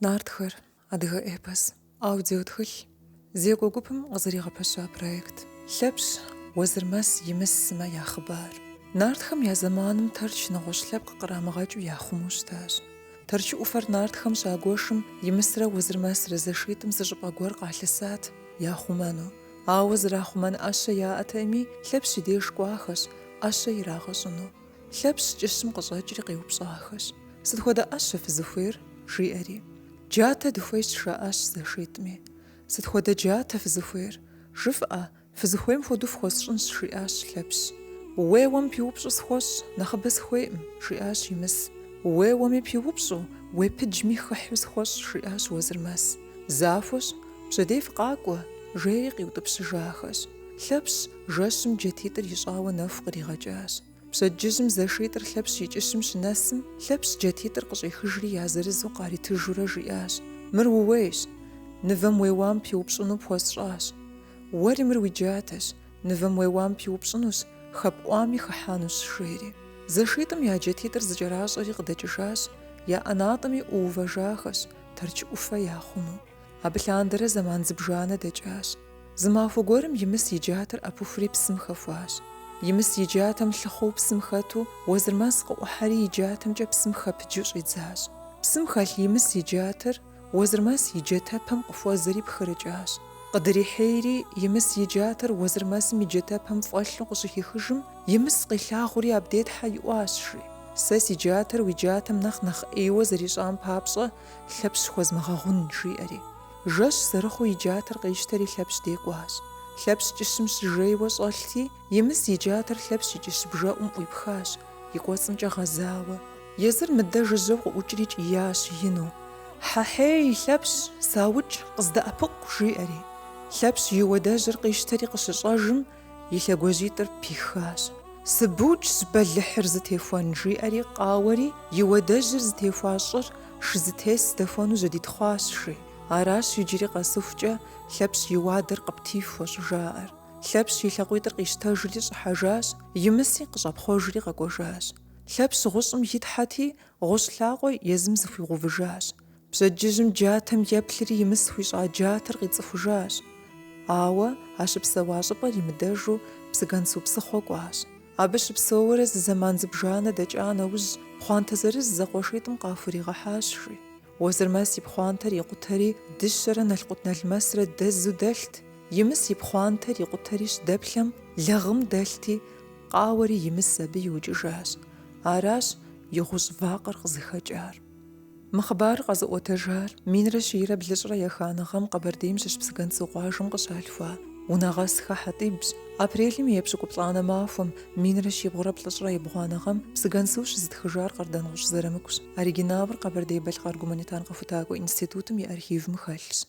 Нартхэр, адыгэ эпос, аудиотхылъ, зекӏуэ гупым къызэригъэпэща проект. Лъэпщ, Уэзырмэс, Имыс сымэ я хъыбар. Нартхэм я зэманым Тэрч нэгъуэщӏ лъэпкъ кърамыгъэкӏыу яхъумэу щытащ. Тэрч ӏуфэр нартхэм щагуэшым Имысрэ Уэзырмэсрэ зэшитӏым зы щӏыпӏэ гуэр къалъысат яхъумэну. Ауэ зэрахъумэн ӏэщэ яӏэтэӏыми, Лъэпщ и деж кӏуахэщ, ӏэщэ ирагъэщӏыну. Лъэпщ кӏыщым къыщӏэкӏри къеупщӏахэщ. Сыт хуэдэ ӏэщэ фызыхуейр? жиӏэри. Джатэ дыхуейщ, жаӏащ зэшитӏми. Сыт хуэдэ джатэ фызыхуейр? Жыфӏэ, фызыхуейм хуэдэу фхуэсщӏынщ, жиӏащ Лъэпщ. Уеуэм пиупщӏу схуэщӏ, нэхъыбэ сыхуейӏым, жиӏащ Имыс. Уеуэми пиупщӏу, уепыджми хыхьу схуэщӏ, жиӏащ Уэзырмэс. Захуэщ, пщэдей фыкъакӏуэ, жери къиутӏыпщыжахэщ. Лъэпщ жэщым джатитӏыр ищӏауэ нэху къригъэкӏащ. Пщэдджыжьым зэшитӏыр Лъэпщ и кӏыщым щынэсым, Лъэпщ джатитӏыр къыщӏихыжри я зырызу къаритыжурэ жиӏащ, Мыр ууейщ, нывэм уеуам пиупщӏыну пхуэсщӏащ. Уэри мыр уи джатэщ, нывэм уеуам пиупщӏынущ, хэпӏуами хыхьэнущ, жери. Зэшитӏым я джатитӏыр зыкӏэращӏэри къыдэкӏыжащ, я ӏэнатӏэми ӏуувэжахэщ, Тэрч ӏуфэ яхъумэу. Абы лъандэрэ зэман зыбжанэ дэкӏащ. Зы махуэ гуэрым Имыс и джатэр ӏэпыхури псым хэхуащ. Имыс и джатэм лъыхъуэу псым хэту, Уэзырмэс къыӏухьэри и джатэмкӏэ псым хэпыджу щӏидзащ. Псым хэлъ Имыс и джатэр Уэзырмэс и джатэпэм къыхуэзэри пхырыкӏащ. Къыдрихьейри, Имыс и джатэр Уэзырмэсым и джатэпэм фӏэлъу къыщыхихыжым, Имыс къилъагъури абдей тхьэ иӏуащ, жи. Сэ си джатэр уи джатэм нэхъ нэхъ ӏейуэ зэрищӏам папщӏэ, Лъэпщ хуэзмыгъэгъун, жиӏэри. Жэщ зэрыхъуу и джатэр къищтэри Лъэпщ дей кӏуащ. Лъэпщ кӏыщым щыжейуэ щӏэлъти, Имыс и джатэр Лъэпщ и кӏыщ бжэӏум ӏуипхащ, и кӏуэцӏымкӏэ гъэзауэ. Езыр мыдэ жыжьэу къыӏукӏри кӏиящ ину, Хьэхьей, Лъэпщ, саукӏ, къыздэӏэпыкъу! жиӏэри. Лъэпщ и уадэжьыр къищтэри къыщыщӏэжым, и лъэгуажьитӏыр пихащ. Сыбукӏщ бэлыхьыр зытехуэн, жиӏэри къауэри, и уадэжьыр зытехуа щӏыр шы зытес дэхуэну жьэдитхъуащ, жи. Аращ иджыри къэсыхукӏэ Лъэпщ и уадэр къыптихуэ щӏыжаӏэр. Лъэпщ и лъакъуитӏыр къищтэжри щӏыхьэжащ, Имыси къыщӏэпхъуэжри къэкӏуэжащ. Лъэпщ гъущӏым и тхьэти, гъущӏ лъакъуэ езым зыхуигъэувыжащ. Пщэдджыжьым джатэм еплъри Имыс хуищӏа джатэр къицӏыхужащ. Ауэ а щыпсэуа щӏыпӏэр имыдэжу Псыгуэнсу псыхъуэ кӏуащ. Абы щыпсэуэрэ зы зэман зыбжанэ дэкӏа нэужь, пхъуантэ зырыз зэкъуэшитӏым къахуригъэхьащ, жи. Уэзырмэс и пхъуантэр икъутэри дыщэрэ налкъутналмэсрэ дэзу дэлът, Имыс и пхъуантэр икъутэри щыдэплъэм лагъым дэлъти, къауэри Имыс абы иукӏыжащ. Аращ и гъущӏ вакъэр къызыхэкӏар. Мы хъыбарыр къэзыӏуэтэжар минрэ щийрэ блыщӏрэ еханэ гъэм Къэбэрдейм щыщ Псыгуэнсу къуажэм къыщалъхуа Унэгъэсхэ Хьэтӏибщ. Апрелым и епщыкӏуплӏанэ махуэм, минрэ щибгъурэ плӏыщӏрэ ебгъуанэ гъэм Псыгуэнсу щызытхыжар Къардэнгъущӏ Зырамыкущ. Оригиналыр Къэбэрдей-Балъкъэр гуманитар къэхутакӏуэ институтым и архивым хэлъщ.